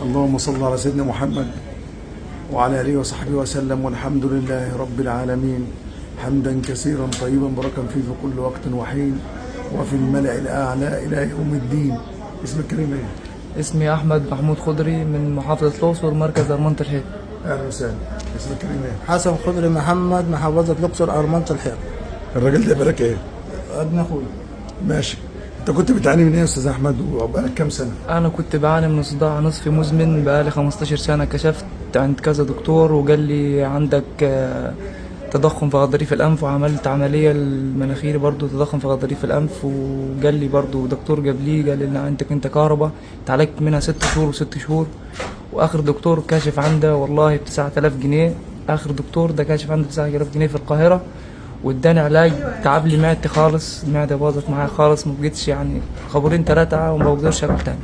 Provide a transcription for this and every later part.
اللهم صل على سيدنا محمد وعلى آله وصحبه وسلم، والحمد لله رب العالمين حمدا كثيرا طيبا بركا فيه في كل وقت وحين وفي الملأ الأعلى إلى يوم الدين. اسمك الكريم ايه؟ اسمي أحمد محمود خضري من محافظة الأقصر، مركز أرمنة الحيط. أهلا وسهلا. اسمك الكريم ايه؟ حسن خضري محمد، محافظة الأقصر، أرمنة الحيط. الراجل ده بالك ايه؟ ابن أخوي. ماشي. انت كنت بتعاني من ايه يا استاذ احمد وبقالك كام سنة؟ أنا كنت بعاني من صداع نصفي مزمن بقالي 15 سنة. كشفت عند كذا دكتور وقال لي عندك تضخم في غضاريف الأنف، وعملت عملية المناخيري برضو تضخم في غضاريف الأنف، وقال لي برضو دكتور قبليه قال لي إن عندك أنت كهرباء، اتعالجت منها 6 شهور وست شهور. وآخر دكتور كاشف عنده والله ب9000 جنيه، آخر دكتور ده كاشف عنده ب9000 جنيه في القاهرة، واداني علاج تعب لي معدتي خالص، المعدة باظت معايا خالص، ما بقتش يعني خبرين ثلاثة وما بقدرش اكل تاني.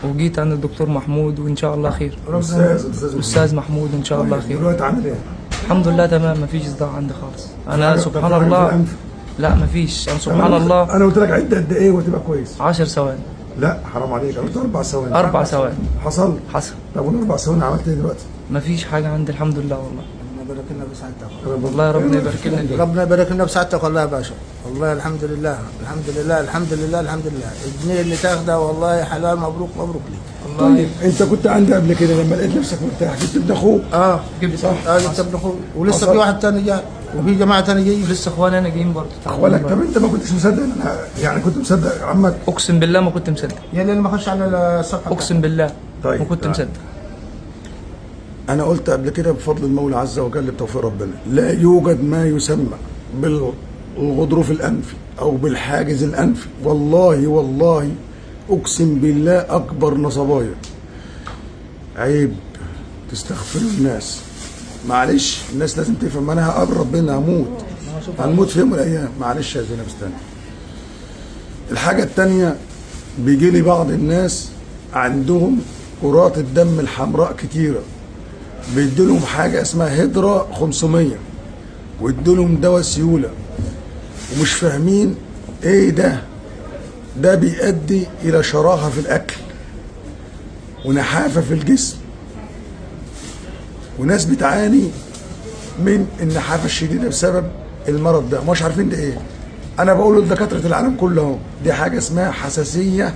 وجيت عند الدكتور محمود وان شاء الله خير. استاذ استاذ محمود ان شاء الله طيب، خير. دلوقتي عامل ايه؟ الحمد لله تمام، مفيش صداع عندي خالص. انا طب سبحان في حاجة في الله. الأنف؟ لا مفيش، انا سبحان الله. انا قلت لك عد قد ايه وتبقى كويس؟ 10 ثواني. لا حرام عليك، انا قلت 4 ثواني. 4 ثواني. حصل؟ حصل. طب والاربع ثواني عملت ايه دلوقتي؟ مفيش حاجة عندي الحمد لله والله. ربنا يبارك لنا بسعادتك. والله ربنا يبارك لنا فيك. ربنا يبارك لنا بسعادتك والله يا باشا. والله الحمد لله الحمد لله الحمد لله الحمد لله. الجنيه اللي تاخده والله حلال، مبروك مبروك ليك. طيب انت كنت عندي قبل كده لما لقيت نفسك مرتاح جبت ابن اخوك؟ اه جبت. صح. اه جبت ابن اخوي، ولسه حصل. في واحد تاني جاي، وفي جماعة تاني جاي. لسه اخواني انا جايين برضه. اخوالك. طب انت ما كنتش مصدق ان انا يعني كنت مصدق عمك؟ اقسم بالله ما كنت مصدق. يا اللي ما خش على الصفحة. اقسم بالله. طيب، ما كنت تعال. مصدق. انا قلت قبل كده بفضل المولى عز وجل بتوفيق ربنا لا يوجد ما يسمى بالغضروف الانفي او بالحاجز الانفي. والله والله اقسم بالله اكبر نصبايا. عيب تستغفروا الناس، معلش الناس لازم تفهم. انا هقابل ربنا، هموت، هنموت في يوم من الايام. معلش يا زينب استنى. الحاجة التانية بيجي لي بعض الناس عندهم كرات الدم الحمراء كتيرة، بيديلهم حاجة اسمها هيدرا 500 ويديلهم دواء سيولة، ومش فاهمين ايه ده. ده بيؤدي الى شراهة في الاكل ونحافة في الجسم، وناس بتعاني من النحافة الشديدة بسبب المرض ده، مش عارفين ده ايه. انا بقول لدكاترة العالم كله اهو، دي حاجة اسمها حساسية،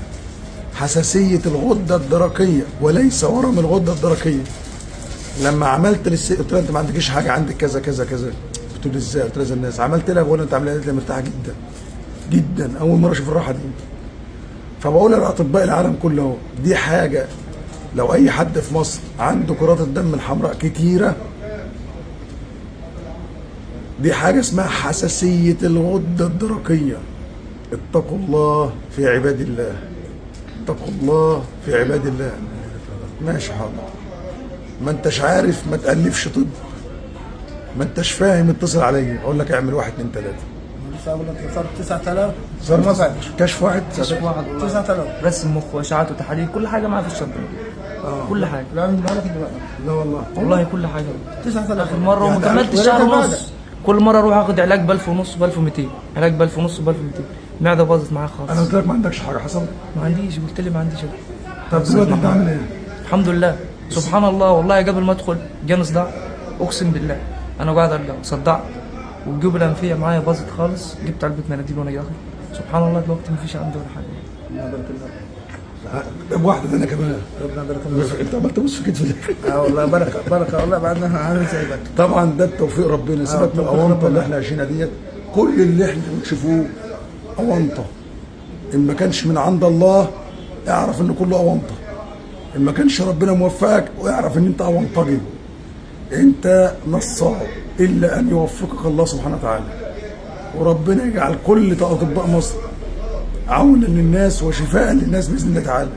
حساسية الغدة الدرقية وليس ورم الغدة الدرقية. لما عملت للست قلت لها انت ما عندكيش حاجة، عندك كذا كذا كذا. بتقول لي ازاي؟ قلت لها زي الناس. عملت لها، بقول لها انت عامله ايه؟ قالت لي مرتاحة جدا جدا، اول مرة اشوف الراحة دي. فبقول لاطباء العالم كله اهو، دي حاجة لو اي حد في مصر عنده كرات الدم الحمراء كتيرة، دي حاجة اسمها حساسية الغدة الدرقية. اتقوا الله في عباد الله، اتقوا الله في عباد الله. ماشي حاضر. ما انتش عارف ما تألفش طب، ما انتش فاهم اتصل عليا اقول لك اعمل 1 2 3. لسه اقول لك صار 9000. صار ما فاتش. كشف واحد. كشف واحد والله. 9000. رسم مخ واشعات وتحاليل، كل حاجة معايا في الشنطة. كل حاجة. لا من بالك دلوقتي. لا والله. والله كل حاجة. 9000. اخر مرة وما يعني كملتش ولكن شهر بعد. ونص. كل مرة اروح اخد علاج ب 1000 ونص ب 1200، علاج ب 1000 ونص ب 1200. المعدة باظت معايا انا خالص. قلت لك ما عندكش حاجة حصل. ما عنديش، قلت لي ما عنديش. طب دلوقتي انت عامل ايه؟ الحمد لله سبحان الله. والله قبل ما ادخل جاني صداع اقسم بالله، انا قاعد ارجع صدعت والجيوب الانفيه معايا باظت خالص، جبت علبة مناديل وانا داخل. سبحان الله دلوقتي ما فيش عندي ولا حاجة. ربنا يبارك لنا. طب واحدة ثانية كمان. ربنا يبارك لنا. انت عمال تبص في كتفي. اه والله بركة بركة والله. بعدنا عامل زيك. طبعا ده التوفيق ربنا. سيبك من توفيق الاونطه ربنا. اللي احنا عايشينها ديت، كل اللي احنا بنشوفوه اونطه. ان ما كانش من عند الله اعرف ان كله اونطه. ان ما كانش ربنا موفقك واعرف ان انت اونطجي، انت نصاب، الا ان يوفقك الله سبحانه وتعالى. وربنا يجعل كل اطباء مصر عونا للناس وشفاء للناس باذن الله تعالى.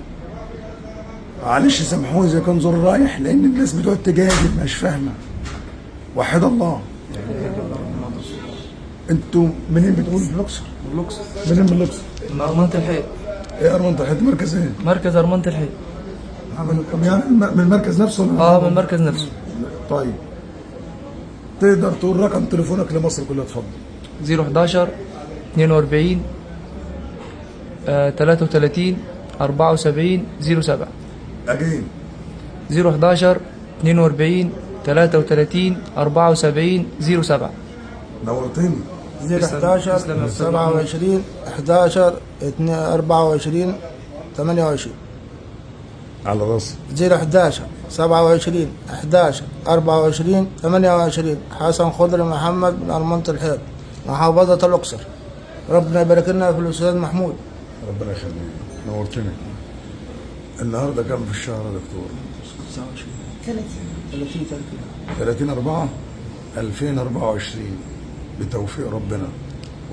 معلش سامحوني اذا كان زور رايح، لان الناس بتقعد تجادل مش فاهمه. وحد الله. انتوا منين بتقول؟ من الاقصر. من الاقصر. منين من الاقصر؟ من ارمنة الحيط. ايه ارمنة الحيط؟ مركز ايه؟ مركز ارمنة الحيط. يعني من المركز نفسه ولا؟ اه من المركز نفسه. طيب تقدر تقول رقم تليفونك لمصر كلها؟ اتفضل. 011 42 33 74 07. اجين. 011 42 33 74 07. نورتني. 011 تسلم يا أستاذ 27 11 24 28. على راسي. 011 27 11 24 28. حسن خضر محمد من أرمنة الحيط، محافظة الأقصر. ربنا يبارك لنا في الأستاذ محمود. ربنا يخليك، نورتني. النهارده كام في الشهر يا دكتور؟ 29 30 30. 30/4/2024 بتوفيق ربنا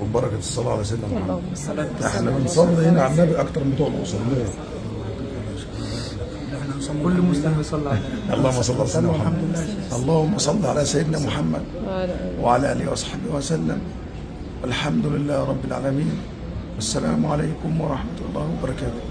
وبركة الصلاة على سيدنا محمد. اللهم صل وسلم. احنا بنصلي هنا على النبي أكتر من بتوع الأقصر. ليه؟ كل مسلم بيصلي على النبي. اللهم صل على سيدنا محمد. اللهم صل على سيدنا محمد وعلى آله وصحبه وسلم. الحمد لله رب العالمين. والسلام عليكم ورحمة الله وبركاته.